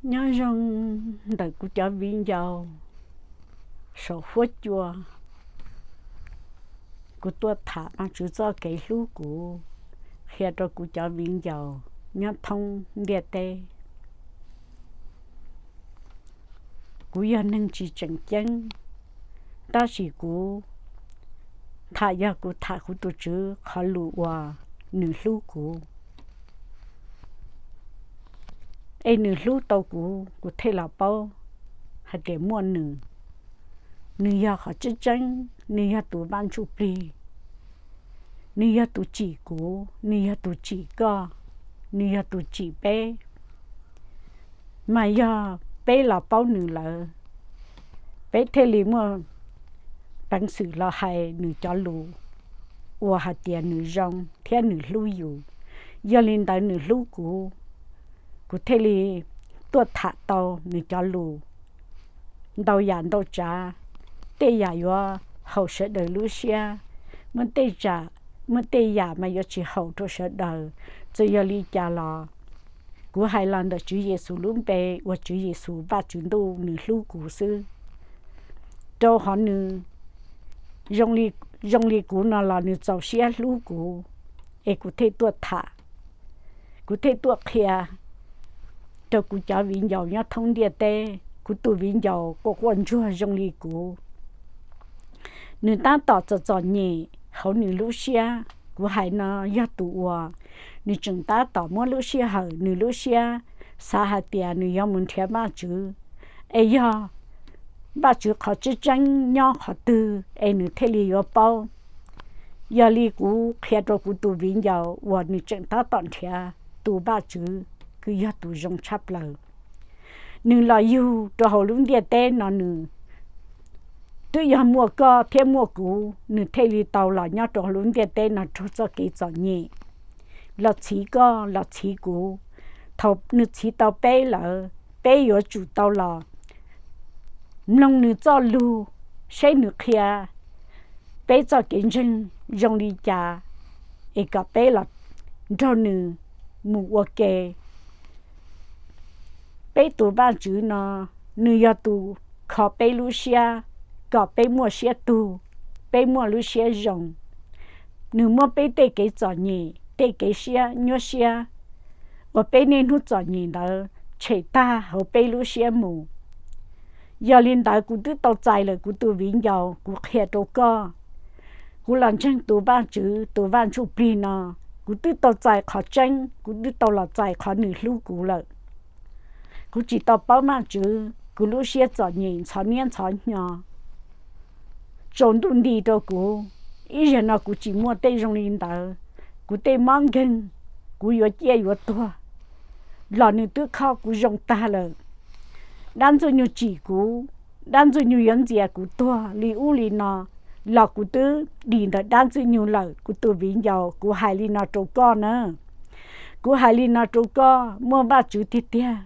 Nyob zoo ntawm kuv cov viv ncaus saum huab cua, kuv tuaj tham Vajtswv txoj kev hlub kuv, qhia rau kuv cov viv ncaus nyob thoob ntiaj teb. Kuv yog neeg tsis tseem ceeb, tab sis kuv tham yog kuv tham kuv tus Tswv qhov lus uas nws hlub kuv, es nws hlub tau kuv, kuv thiaj los paub hais tias muaj nws. Nws yog qhov tseeb tseeb, nws yog tus Vaj Ntsujplig, nws yog tus tsim kuv, nws yog tus tsim koj, nws yog tus tsim peb. Mas yog peb los paub nws lawm, peb thiaj li muaj peev xwm los hais nws cov lus uas hais tias nws zoo thiab nws hlub yus. Yog li ntawd nws hlub kuv, kuv thiaj li tuaj tham tau nws cov lus ntau yam ntau tsav, tej yam yuav haum sawv daws lub siab, muaj tej tsam, muaj tej yam mas yuav tsis haum rau sawv daws. Txawm yog li cas los kuv hais los ntawm Tswv Yexus lub npe uas Tswv Yexus Vajtswv Ntuj nws hlub kuv xwb, rau qhov nws zoo li kuv no los nws txaus siab hlub kuv, es kuv thiaj tuaj tham, kuv thiaj tuaj qhia rau kuv cov viv ncaus nyob thoob ntiaj teb, kuv tus viv ncaus quaj quaj ntsuag zoo li kuv. Nws tab tom txom txom nyem hauv nws lub siab, kuv hais no yog tus uas nws tseem tab tom muab lub sij hawm nws lub siab xav hais tias nws yuav mus nrhiav Vajtswv, es yog Vajtswv qhov tseeb tseeb nyob qhov twg es nws thiaj li yuav paub. Yog li kuv qhia rau kuv tus viv ncaus uas nws tseem tab tom nrhiav tus Vajtswv, kws yog tus zoo tshaj plaws. Nws los yug rau hauv lub ntiaj teb no, nws twb yog muaj koj thiab muaj kuv, nws thiaj li tau los nyob rau hauv lub ntiaj teb no raug txoj kev txom nyem, los txhiv koj los txhiv kuv. Thaum nws txhiv tau peb lawm, peb yuav tsum tau los mloog nws txoj lug, saib nws qhia peb txoj kev ntseeg zoo li cas, es kom peb los nrog nws mus ua ke. Peb tus Vajtswv no, nws yog tus kho peb lub siab kom peb muaj siab tug, peb muaj lub siab zoo. Nws muab peb tej kev txom nyem, tej kev siab nyuaj siab uas peb niaj hnub txom nyem ntawd tshem tag hauv peb lub siab mus. Yog li ntawd kuv twb tau txais lawm kuv tus viv ncaus, kuv qhia rau koj. Kuv los ntseeg tus Vajtswv, tus Vaj Ntsujplig no, kuv twb tau txais qhov tseeb, kuv twb tau los txais qhov nws hlub kuv lawm. Kuv tsis tau paub Vajtswv, kuv lub siab txom nyem ntxhov niab ntxhov hnyo, tsaus ntuj nti rau kuv. Ib zaug no kuv tsis muaj tej zoo li ntawd, kuv tej mob nkeeg, kuv yuav ciaj yuav tuag los nws twb kho kuv zoo tag lawm. Dab Ntxwg Nyoog tsim kuv, dab Ntxwg Nyoog yuav ntxias kuv tuag li ub li no los kuv twb dim ntawm dab Ntxwg Nyoog lawm. Kuv tus viv ncaus, kuv hais li no rau koj na, kuv hais li no rau koj, muaj Vajtswv tiag tiag.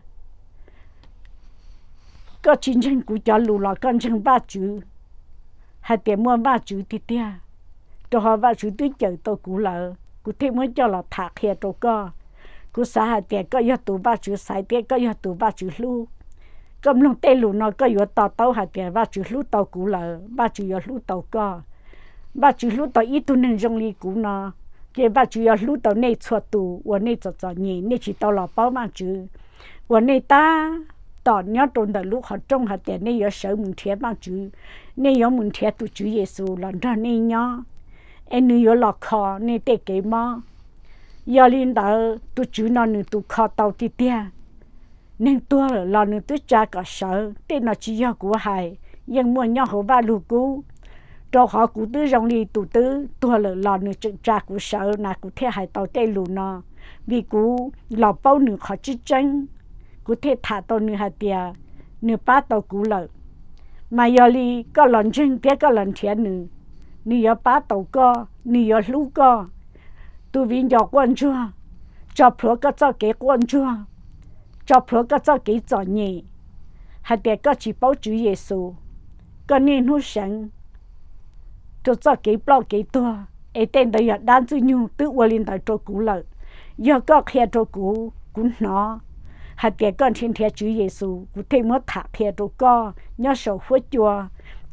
Koj tsis ntseeg kuv cov lus los koj ntseeg Vajtswv hais tias muaj Vajtswv tiag tiag, rau qhov Vajtswv twb cawm tau kuv lawm, kuv thiaj muab coj los tham qhia rau koj. Kuv xav hais tias koj yog tus Vajtswv xaiv thiab koj yog tus Vajtswv hlub. Koj mloog tej lus no koj yuav to taub hais tias Vajtswv hlub tau kuv lawm, Vajtswv yuav hlub tau koj. Vajtswv hlub tau ib tug neeg zoo li kuv no, ces Vajtswv yuav hlub tau nej txhua tus uas nej txom txom nyem, nej tsis tau los paub Vajtswv, uas nej tab tom nyob rau ntawm lub qhov rooj hais tias nej yuav sawv mus nrhiav Vajtswv, nej yuav mus nrhiav tus Tswv Yexus los nrog nej nyob, es nws yuav los kho nej tej kev mob. Yog li ntawd tus Tswv no nws tus kho tau tiag tiag. Neeg tuag lawm los nws twb tsa kom sawv, tej no tsis yog kuv hais, yeej muaj nyob hauv Vajlug Kub. Rau qhov kuv twb zoo li tus twb tuag lawm los nws tseem tsa kuv sawv na, kuv thiaj hais tau tej lus no, vim kuv los paub nws qhov tseeb tseeb, kuv thiaj tham tau nws hais tias nws pab tau kuv lawm. Mas yog li koj los ntseeg thiab koj los nrhiav nws, nws yuav pab tau koj, nws yuav hlub koj. Tus viv ncaus quaj ntsuag, tso plhuav koj txoj kev quaj ntsuag, tso plhuav koj txoj kev txom nyem, hais tias koj tsis paub Tswv Yexus, koj niaj hnub seev rau txoj kev ploj kev tuag, es tej ntawd yog dab Ntxwg Nyoog twb ua li ntawd rau kuv lawm. Yog koj qhia rau kuv, kuv hnov, hais tias koj nrhiav nrhiav Tswv Yexus, kuv thiaj muab tham qhia rau koj nyob saum huab cua.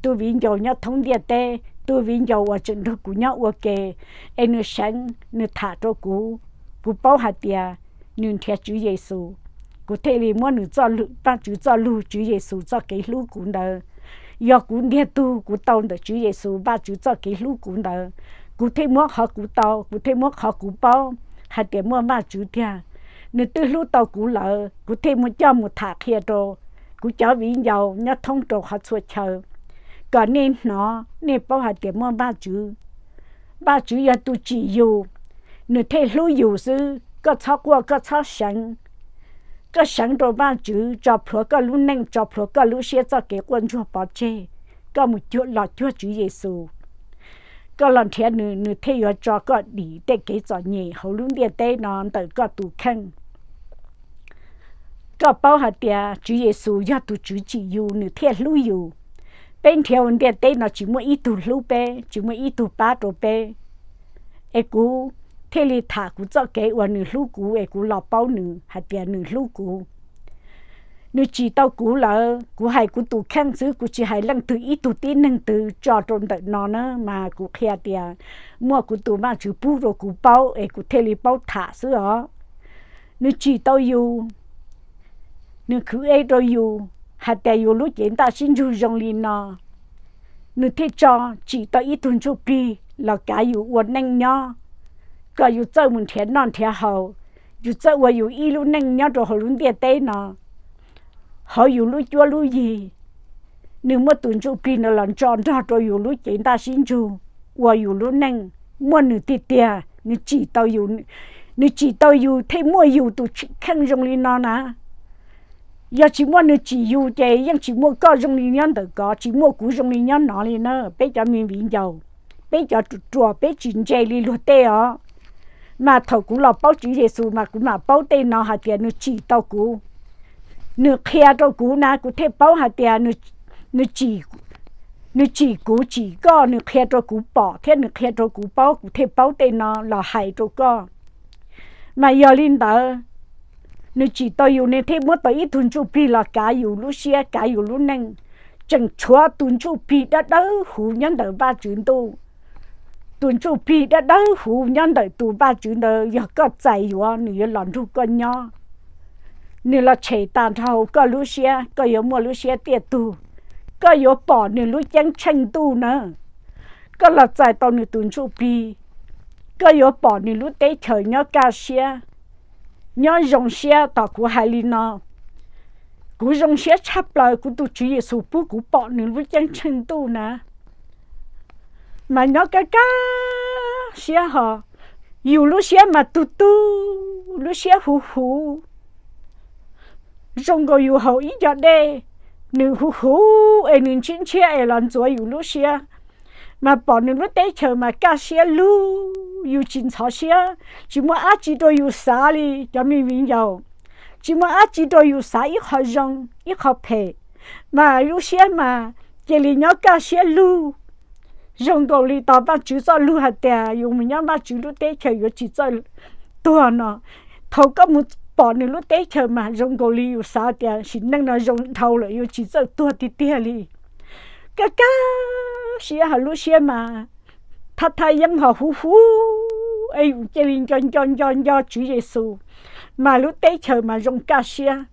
Tus viv ncaus nyob thoob ntiaj teb, tus viv ncaus uas tseem nrog kuv nyob ua ke, es nws seev nws tham rau kuv, kuv paub hais tias nws nrhiav Tswv Yexus, kuv thiaj li muab nws txoj lus, Vajtswv txoj lus, Tswv Yexus txoj kev hlub kuv ntawd. Yog kuv ntiag tug kuv tau ntawm Tswv Yexus Vajtswv txoj kev hlub kuv ntawd, kuv thiaj muab qhov kuv tau, kuv thiaj muab qhov kuv paub hais tias muaj Vajtswv tiag. Nws twb hlub tau kuv lawm, kuv thiaj muab coj mus tham qhia rau kuv cov viv ncaus nyob thoob rau qhov txhua chaw, kom nej hnov nej paub hais tias muaj Vajtswv. Vajtswv yog tus tsim yus, nws thiaj hlub yus xwb. Koj txhob quaj, koj txhob seev. Koj seev rau Vajtswv, tso plhuav koj lub neej, tso plhuav koj lub siab txoj kev quaj ntsuag pov tseg, koj mus los cuag Tswv Yexus. Koj los nrhiav nws, nws thiaj yuav tso koj dim tej kev txom nyem hauv lub ntiaj teb no ntawm koj tus kheej. Koj paub hais tias Tswv Yexus yog tus Tswv tsim yus, nws thiaj hlub yus. Peb nrhiav ua ntiaj teb no tsis muaj ib tug hlub peb, tsis muaj ib tug pab rau peb. Es kuv thiaj li tham kuv txoj kev uas nws hlub kuv, es kuv los paub nws hais tias nws hlub kuv. Nws tsim tau kuv lawm, kuv hais kuv tus kheej xwb, kuv tsis hais leej twg ib tug tib neeg twg tso rau ntawm no na, mas kuv qhia tias muaj kuv tus Vajtswv pub rau kuv paub, es kuv thiaj li paub tham xwb os. Nws tsim tau yus, nws khwv ev rau yus hais tias yus lub cev ntaj sib ntsug zoo li no, nws thiaj tso, tsim tau ib tug ntsuj plig los kav yus ua neej nyob, kom yus txawj mus nrhiav noj nrhiav haus, yus txawj ua yus ib lub neej nyob rau hauv lub ntiaj teb no. Hauv yus lub cuab lub yig, nws muab tus ntsuj plig no los ntso nrog rau yus lub cev ntaj sib ntsug, ua yus lub neej. Muaj nws tiag tiag, nws tsim tau yus, nws tsim tau yus thiaj muaj yus tus kheej zoo li no na. Yog tsis muaj nws tsim yus ces yeej tsis muaj koj zoo li nyob ntawm ko, tsis muaj kuv zoo li nyob no li na. Peb cov me viv ncaus, peb cov ruam ruam, peb tsis ntse li luag tej os. Mas thaum kuv los paub Tswv Yexus mas kuv mam paub tej no hais tias nws tsim tau kuv, nws qhia rau kuv na, kuv thiaj paub hais tias nws, nws tsim kuv tsim koj, nws qhia rau kuv pom thiab nws qhia rau kuv paub, kuv thiaj paub tej no los hais rau koj. Mas yog li ntawd, nws tsim tau yus, nws thiaj muab tau ib tug ntsuj plig los kav yus lub siab kav yus lub neej. Tseem tshuav tus ntsuj plig dawb dawb huv nyob ntawm Vajtswv ntuj. Tus ntsuj plig dawb dawb huv nyob ntawm tus Vajtswv ntawd, yog koj txais yuav, nws yuav los nrug koj nyob. Nws los tshem tag nrho hauv koj lub siab, koj yuav muaj lub siab tiaj tug. Koj yuav pom nws lub ceeb tsheej ntuj na. Koj los txais tau nws tus ntsuj plig, koj yuav pom nws lub teb chaws nyob kaj siab, nyob zoo siab. Tom kuv hais li no, kuv zoo siab tshaj plaws, kuv tus Tswv Yexus pub kuv pom nws lub ceeb tsheej ntuj na. Mas nyob kaj kaj siab ho, yus lub siab mas tug tug, lub siab huv huv, zoo nkaus yus haus ib co dej, nws huv huv es nws ntshiab ntshiab es los ntxuav yus lub siab. Mas pom nws lub teb chaws mas kaj siab lug, yus tsis ntxhov siab, tsis muaj dab tsi rau yus xav li cov me viv ncaus. Tsis muaj dab tsi rau yus xav ib qho zoo ib qho phem, mas lub siab mas cia li nyob kaj siab lug. Zoo nkaus li tos Vajtswv txoj lug hais tias yus mus nyob Vajtswv lub teb chaws yuav tsis txawj tuag no. Thaum koj mus pom nws lub teb chaws mas zoo nkaus li yus xav tias sim neej no zoo dhau lawm, yuav tsis txawj tuag tiag tiag li. Kaj kaj siab ho lub siab mas thaj thaj yeeb ho huv huv, es yus cia li nco nco nco nco Tswv Yexus, mas lub teb chaws mas zoo kaj siab.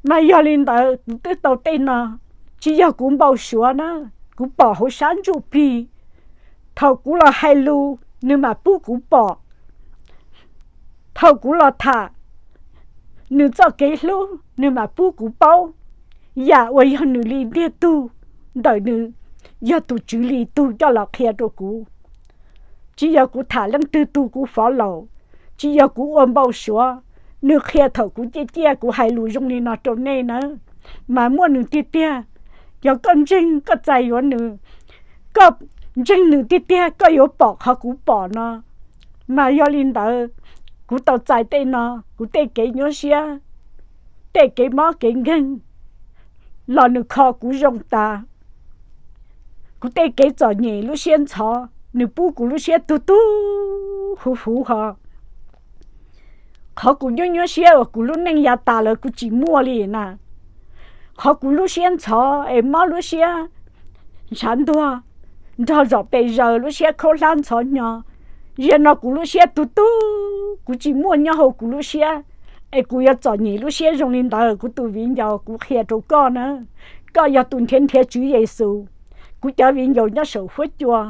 Mas yog li ntawd kuv twb tau tej no, tsis yog kuv npau suav na, kuv pom hauv sab ntsuj plig. Thaum kuv los hais lus, nws mam pub kuv pom. Thaum kuv los tham nws txoj kev hlub, nws mam pub kuv paub yam uas yog nws li ntiag tug, ntawm nws yog tus Tswv li tug coj los qhia rau kuv. Tsis yog kuv tham leej twg tug kuv fov laus, tsis yog kuv ua npau suav, nws qhia thaum kuv ciaj ciaj kuv hais lus zoo li no rau nej na, mas muaj nws tiag tiag. Yog koj ntseeg koj txais yuav nws, koj ntseeg nws tiag tiag koj yuav pom qhov kuv pom no. Mas yog li ntawd, kuv tau txais tej no, kuv tej kev nyuaj siab, tej kev mob kev nkeeg los nws kho kuv zoo tas. Kuv tej kev txom nyem lub siab ntxhov, nws pub kuv lub siab tug tug huv huv ho. Qhov kuv nyuaj nyuaj siab uas kuv lub neej ya tas lawm kuv tsis muaj li na. Qhov kuv lub siab ntxhov es mob lub siab ntshav ntuag, nrog zom pes zaws lub siab khaub hlab ntxhov hnyo, zaum no kuv lub siab tu tu, kuv tsis muaj nyob hauv kuv lub siab, es kuv yuav txom nyem lub siab zoo li ntawd. Kuv tus viv ncaus, kuv qhia rau koj na, koj yog tus nrhiav nrhiav Tswv Yexus. Kuv cov viv ncaus nyob saum huab cua,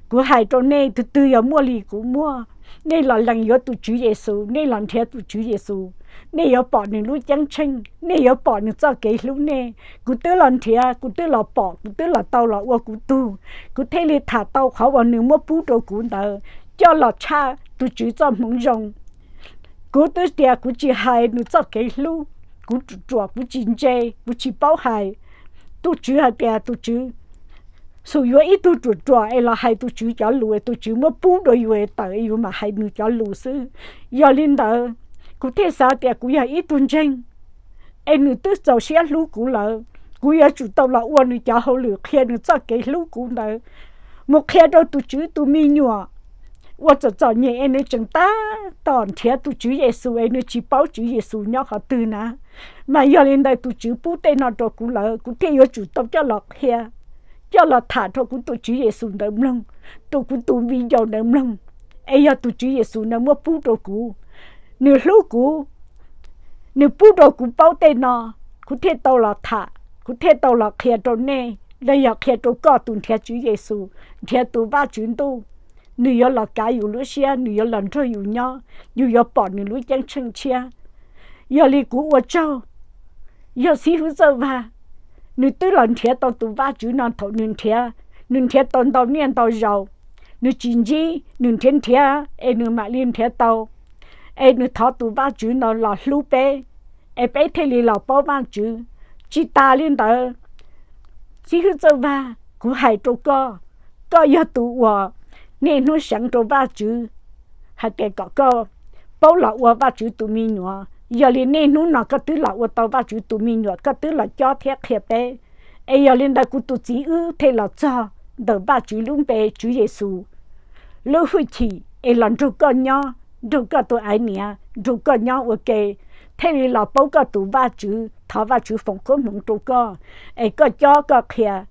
kuv hais rau nej, tus twg yog muaj li kuv muaj, nej los lees yuav tus Tswv Yexus, nej los nrhiav tus Tswv Yexus, nej yuav pom nws lub ceeb tsheej, nej yuav pom nws txoj kev hlub nej. Kuv twb los nrhiav, kuv twb los pom, kuv twb los tau los ua kuv tug, kuv thiaj li tham tau qhov uas nws muab pub rau kuv ntawd coj los tshaj tus Tswv txoj hmoov zoo. Kuv twb tias kuv tsis hais nws txoj kev hlub, kuv ruam ruam kuv tsis ntse, kuv tsis paub hais. Tus Tswv hais tias tus Tswv xum yuav ib tug ruam ruam es los hais tus Tswv cov lus, tus Tswv muab pub rau yus es tawm es yus mam hais nws cov lus xwb. Yog li ntawd, kuv thiaj xav tias kuv yog ib tug ntseeg, es nws twb txaus siab hlub kuv lawm, kuv yuav tsum tau los ua nws cov hauj lwm qhia nws txoj kev hlub kuv ntawd mus qhia rau tus Tswv tus me nyuam uas txom txom nyem es nws tseem tab tom nrhiav tus Tswv Yexus es nws tsis paub Tswv Yexus nyob qhov twg na. Mas yog li ntawd tus Tswv pub tej no rau kuv lawm, kuv thiaj yuav tsum tau coj los qhia, coj los tham rau kuv tus Tswv Yexus ntawd mloog, rau kuv tus viv ncaus ntawd mloog. Es yog tus Tswv Yexus ntawd muab pub rau kuv, nws hlub kuv, nws pub rau kuv paub tej no, kuv thiaj tau los tham, kuv thiaj tau los qhia rau nej, los yog qhia rau koj tus nrhiav Tswv Yexus, nrhiav tus Vajtswv ntuj. Nws yuav los kav yus lub siab, nws yuav los nrog yus nyob, yus yuav pom nws lub ceeb tsheej tshiab. Yog li kuv ua tsaug, yog xib hwb Txawj Vag, nws twb los nrhiav tau tus Vajtswv no thaum nws nrhiav, nws nrhiav tau ntau niaj ntau zaus, nws tsis ntsib, nws nrhiav nrhiav es nws mam li nrhiav tau. Es nws thov tus Vajtswv no los hlub peb, es peb thiaj li los paub Vajtswv. Tsis tas li ntawd, xib hwb Txawj Vag, kuv hais rau koj, koj yog tus uas niaj hnub seev rau Vajtswv hais tias kom koj paub los ua Vajtswv tus me nyuam. Yog li niaj hnub no koj twb los ua tau Vajtswv tus me nyuam, koj twb los cob thiab qhia peb. Es yog li ntawd kuv tus txiv wb thiaj los txog ntawm Vajtswv lub npe, Tswv Yexus lub hwj chim es los nrog koj nyob, nrog koj tus aiv niam, nrog koj nyob ua ke, thiaj li los paub koj tus Vajtswv, thov Vajtswv foom koob hmoov rau koj, es koj cob koj qhia,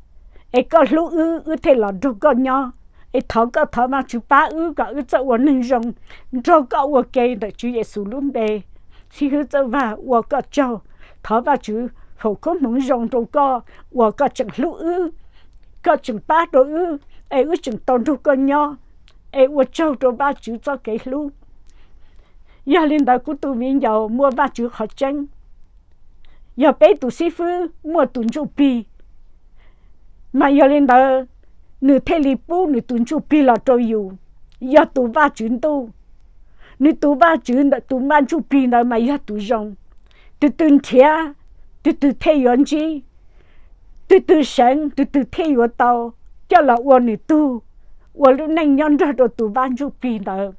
es koj hlub wb, wb thiaj los nrog koj nyob. Es thov koj, thov Vajtswv pab wb kom wb txawj ua neeg zoo, nrog koj ua ke ntawm Tswv Yexus lub npe. Xib hwb Txawj Vag, ua koj tsaug, thov Vajtswv foom koob hmoov zoo rau koj uas koj tseem hlub wb, koj tseem pab rau wb, es wb tseem tau nrog koj nyob. Es ua tsaug rau Vajtswv txoj kev hlub. Yog li ntawd kuv tus viv ncaus, muaj Vajtswv qhov tseeb, yog peb tus xib fwb muaj tus ntsuj plig, mas yog li ntawd nws thiaj li pub nws tus ntsuj plig los rau yus, yog tus Vajtswv ntuj. Nws tus Vajtswv ntawm tus Vaj Ntsuj Plig ntawd mas yog tus zoo. Tus twg nrhiav, tus twg thiaj yuav ntsib, tus twg seev, tus twg thiaj yuav tau coj los ua nws tug, ua lub neej nyob nrog rau tus Vaj Ntsuj Plig ntawd.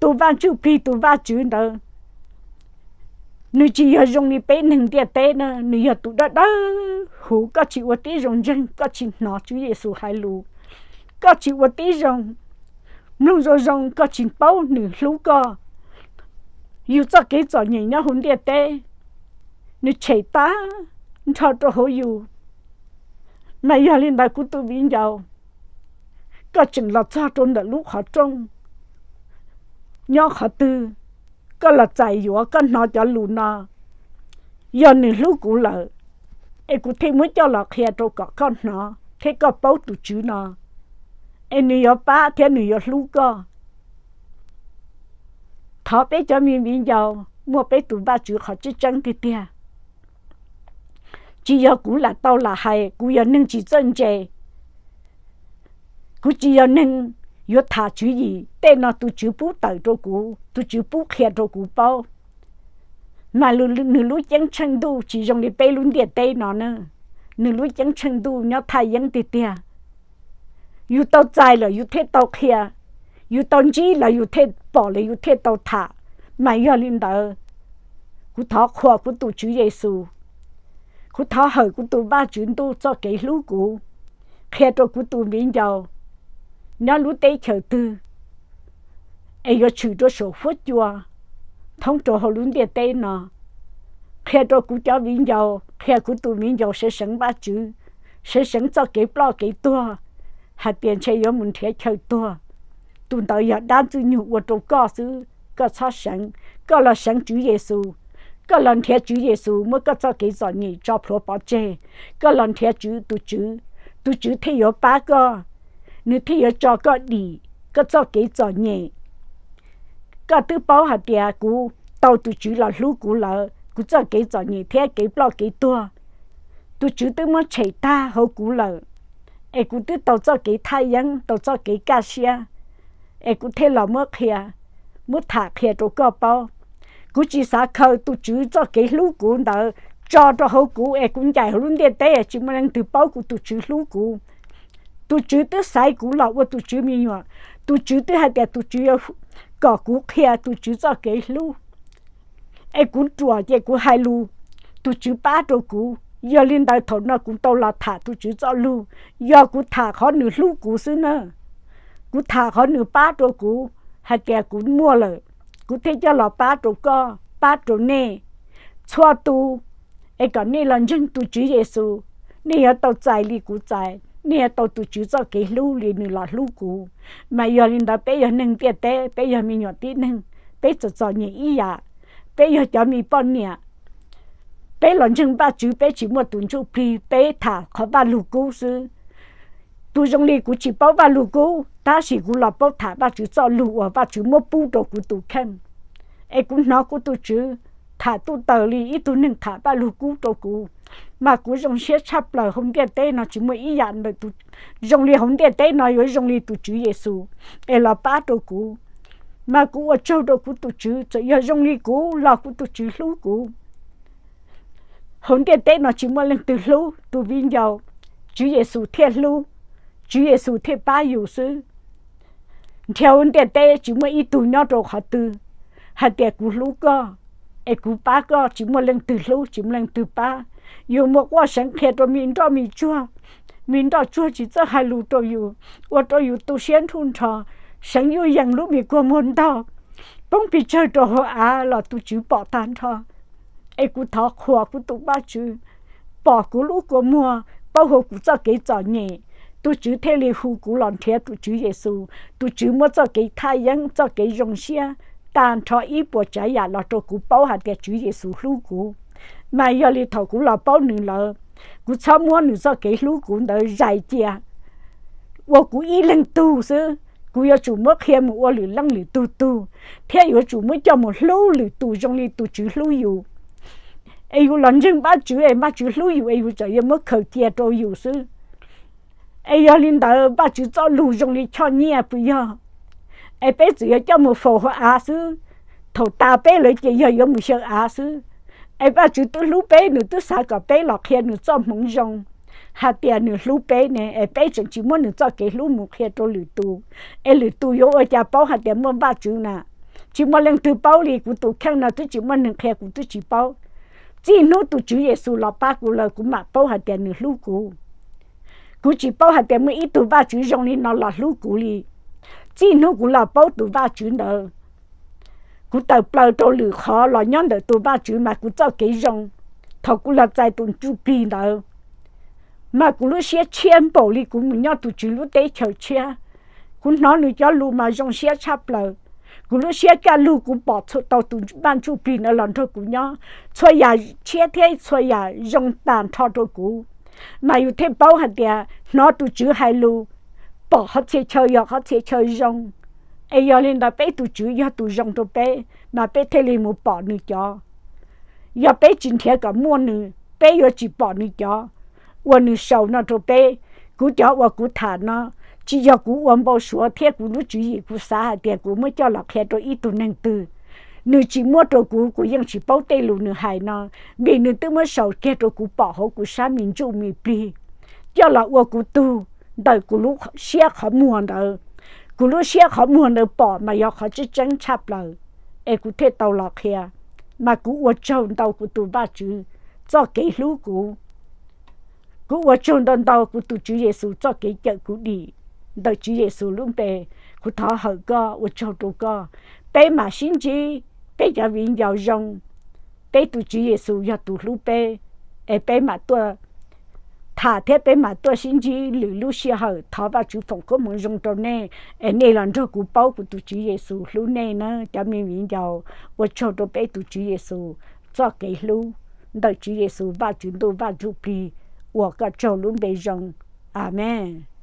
Tus Vaj Ntsuj Plig, tus Vajtswv ntawd, nws tsis yog zoo li peb neeg ntiaj teb na, nws yog tus dawb dawb huv. Koj tsis ua tib zoo ntseeg, koj tsis hnov Tswv Yexus hais lus, koj tsis ua tib zoo mloog zoo zoo, koj tsis paub nws hlub koj. Yus txoj kev txom nyem nyob hauv ntiaj teb, nws tshem tag nrho rau hauv yus. Mas yog li ntawd kuv tus viv ncaus, koj tseem los txog rau ntawm lub qhov rooj nyob qhov twg, koj los txais yuav, koj hnov cov lus no, yog nws hlub kuv lawm, es kuv thiaj muab coj los qhia rau kom koj hnov thiab koj paub tus Tswv no, es nws yuav pab thiab nws yuav hlub koj. Thov peb cov me viv ncaus, muaj peb tus Vajtswv qhov tseeb tseeb tiag tiag. Tsis yog kuv lam tau lam hais, kuv yog neeg tsis txawj ntse, kuv tsis yog neeg yuav tham tswv yim, tej no tus Tswv pub tawm rau kuv, tus Tswv pub qhia rau kuv paub. Mas nws lub ceeb tsheej ntuj tsis zoo li peb lub ntiaj teb no na, nws lub ceeb tsheej ntuj nyob thaj yeeb tiag tiag. Yus tau txais lawm yus thiaj tau qhia, yus tau ntsib lawm yus thiaj pom lawm yus thiaj tau tham. Mas yog li ntawd, kuv thov qhuas kuv tus Tswv Yexus, kuv thov hawm kuv tus Vajtswv ntuj txoj kev hlub kuv, qhia rau kuv tus viv ncaus nyob lub teb chaws twg, es yuav tshwm rau saum huab cua thoob rau hauv lub ntiaj teb no, qhia rau kuv cov viv ncaus, qhia kuv tus viv ncaus sawv seev Vajtswv, sawv seev txoj kev ploj kev tuag, hais tias ntshe yuav mus nrhiav chaw tuag. Tus ntawd yog dab ntxwg nyoog ua rau koj xwb, koj txhob seev, koj los seev Tswv Yexus, koj los nrhiav Tswv Yexus muab koj txoj kev txom nyem tso plhuav pov tseg, koj los nrhiav Tswv, tus Tswv, tus Tswv thiaj yuav pab koj, nws thiaj yuav tso koj dim koj txoj kev txom nyem. Koj twb paub hais tias kuv tau tus Tswv los hlub kuv lawm, kuv txoj kev txom nyem thiab kev ploj kev tuag, tus Tswv twb muab tshem tag hauv kuv lawm, es kuv twb tau txoj kev thaj yeeb, tau txoj kev kaj siab, es kuv thiaj los muab qhia, muab tham qhia rau koj paub. Kuv tsis xav khaws tus Tswv txoj kev hlub kuv ntawd tso rau hauv kuv es kuv ncaim hauv lub ntiaj teb tsis muaj leej twg paub kuv tus Tswv hlub kuv. Tus Tswv twb xaiv kuv los ua tus Tswv me nyuam, tus Tswv twb hais tias tus Tswv yuav kom kuv qhia tus Tswv txoj kev hlub. Es kuv ruam ces kuv hais lus, tus Tswv pab rau kuv. Yog li ntawd thaum no kuv tau los tham tus Tswv txoj lus, yog kuv tham qhov nws hlub kuv xwb na. Kuv tham qhov nws pab rau kuv, hais tias kuv muaj lawm, kuv thiaj coj los pab rau koj, pab rau nej. Txhua tus, es kom nej los ntseeg tus Tswv Yexus, nej yuav tau txais li kuv txais, nej yuav tau tus Tswv txoj kev hlub li nws los hlub kuv. Mas yog li ntawd peb yog neeg ntiaj teb, peb yog me nyuam tib neeg, peb txom txom nyem ib yam, peb yog cov me poj niam, peb los ntseeg Vajtswv peb tsis muaj tus ntsuj plig, peb tham qhov Vajluskub xwb. Tus zoo li kuv tsis paub Vajluskub tab sis kuv los paub tham Vajtswv txoj lus uas Vajtswv muab pub rau kuv tus kheej. Es kuv hnov kuv tus Tswv tham tuj taws li ib tug neeg tham Vajluskub rau kuv, mas kuv zoo siab tshaj plaws. Hauv ntiaj teb no tsis muaj ib yam ntawm tus zoo li hauv ntiaj teb no yuav zoo li tus Tswv Yexus es los pab rau kuv. Mas kuv ua tsaug rau kuv tus Tswv, txawm yog zoo li kuv los kuv tus Tswv hlub kuv. Hauv ntiaj teb no tsis muaj leej twg hlub tus viv ncaus, Tswv Yexus thiaj hlub, Tswv Yexus thiaj pab yus xwb. Nrhiav hauv ntiaj teb tsis muaj ib tug nyob rau qhov twg hais tias kuv hlub koj, es kuv pab koj, tsis muaj leej twg hlub, tsis muaj leej twg pab. Yus mus quaj seev qhia rau me nroj me tsuag, me nroj tsuag tsis txawj hais lus rau yus, ua rau yus tu siab nrhuj nrho, seev yuj yees lub me kua muag ntog, poob pes tsawg rau hauv av los tus Tswv pom tag nrho. Es kuv thov qhuas kuv tus Vajtswv, pom kuv lub kua muag, paub hauv kuv txoj kev txom nyem, tus Tswv thiaj li hu kuv los nrhiav tus Tswv Yexus. Tus Tswv muab txoj kev thaj yeeb, txoj kev zoo siab tag nrho ib puas tsav yam los rau kuv paub hais tias Tswv Yexus hlub kuv. Mas yog li thaum kuv los paub nws lawm, kuv txhob muab nws txoj kev hlub kuv ntawd zais cia ua kuv ib leeg tug xwb. Kuv yuav tsum muab qhia mus ua lwm leej lwm tug tug, thiab yuav tsum muab coj mus hlub lwm tus zoo li tus Tswv hlub yus. Es yus los ntseeg Vajtswv es Vajtswv hlub yus es yus tseem yuav muab khaws cia rau yus xwb. Es yog li ntawd Vajtswv txoj lus zoo li choj nyiaj puas yog? Es peb txawm yuav coj mus faus hauv av xwb, thaum tas peb lawm ces yog yuav mus xyaw av xwb. Es Vajtswv twb hlub peb, nws twb xav kom peb los qhia nws txoj hmoov zoo hais tias nws hlub peb ne, es peb tseem tsis muab nws txoj kev hlub mus qhia rau lwm tus, es lwm tus yuav ua cas paub hais tias muaj Vajtswv na? Tsis muaj leej twg paub li, kuv tus kheej no twb tsis muaj neeg qhia kuv twb tsis paub. Txij hnub tus Tswv Yexus los pab kuv lawm kuv mam paub hais tias nws hlub kuv. Kuv tsis paub hais tias muaj ib tug Vajtswv zoo li no los hlub kuv li. Txij hnub kuv los paub tus Vajtswv ntawd, kuv tawm plaws rau lwm qhov los nyob ntawm tus Vajtswv mas kuv txoj kev zoo. Thaum kuv los txais tus ntsuj plig ntawd, mas kuv lub siab tshiab npaum li kuv mus nyob tus Tswv lub teb chaws tshiab. Kuv hnov nws cov lus mas zoo siab tshaj plaws. Kuv lub siab kaj lug kuv pom tau tus Vaj Ntsuj Plig ntawd los nrog kuv nyob, txhua yam tshiab thiab txhua yam zoo tag nrho rau kuv. Mas yus thiaj paub hais tias hnov tus Tswv hais lus, pom qhov txhia chaw yog qhov txhia chaw zoo. Es yog li ntawd peb tus Tswv yog tus zoo rau peb, mas peb thiaj li mus pom nws cov. Yog peb tsis nrhiav kom muaj nws, peb yuav tsis pom nws cov uas nws sau no rau peb. Kuv cov uas kuv tham no, tsis yog kuv ua npau suav thiab kuv lub tswv yim kuv xav hais tias kuv muab coj los qhia rau ib tug neeg twg. Nws tsis muab rau kuv, kuv yeej tsis paub tej lus nws hais no, vim nws twb muab sau kiag rau kuv pom hauv kuv sab me ntsuj me plig, coj los ua kuv tug ntawm kuv lub siab qhov muag ntawd. Kuv lub siab qhov muag ntawd pom mas yog qhov tseeb tseeb tshaj plaws, es kuv thiaj tau los qhia. Mas kuv ua tsaug ntau kuv tus Vajtswv txoj kev hlub kuv. Kuv ua tsaug ntau ntau kuv tus Tswv Yexus txoj kev cawm kuv dim ntawm Tswv Yexus lub npe. Kuv thov hawm koj, ua tsaug rau koj. Peb mam sib ntsib, peb cov viv ncaus zoo, peb tus Tswv Yexus yog tus hlub peb, es peb mam tuaj tham thiab peb mam tuaj sib ntsib lwm lub sij hawm. Thov Vajtswv foom koob hmoov zoo rau nej, es nej los nrog kuv paub kuv tus Tswv Yexus hlub nej na cov me viv ncaus. Ua tsaug rau peb tus Tswv Yexus txoj kev hlub. Ntawm Tswv Yexus Vajtswv Ntuj Vaj Ntsuj Plig ua koj tsaug lub npe zoo. Amees.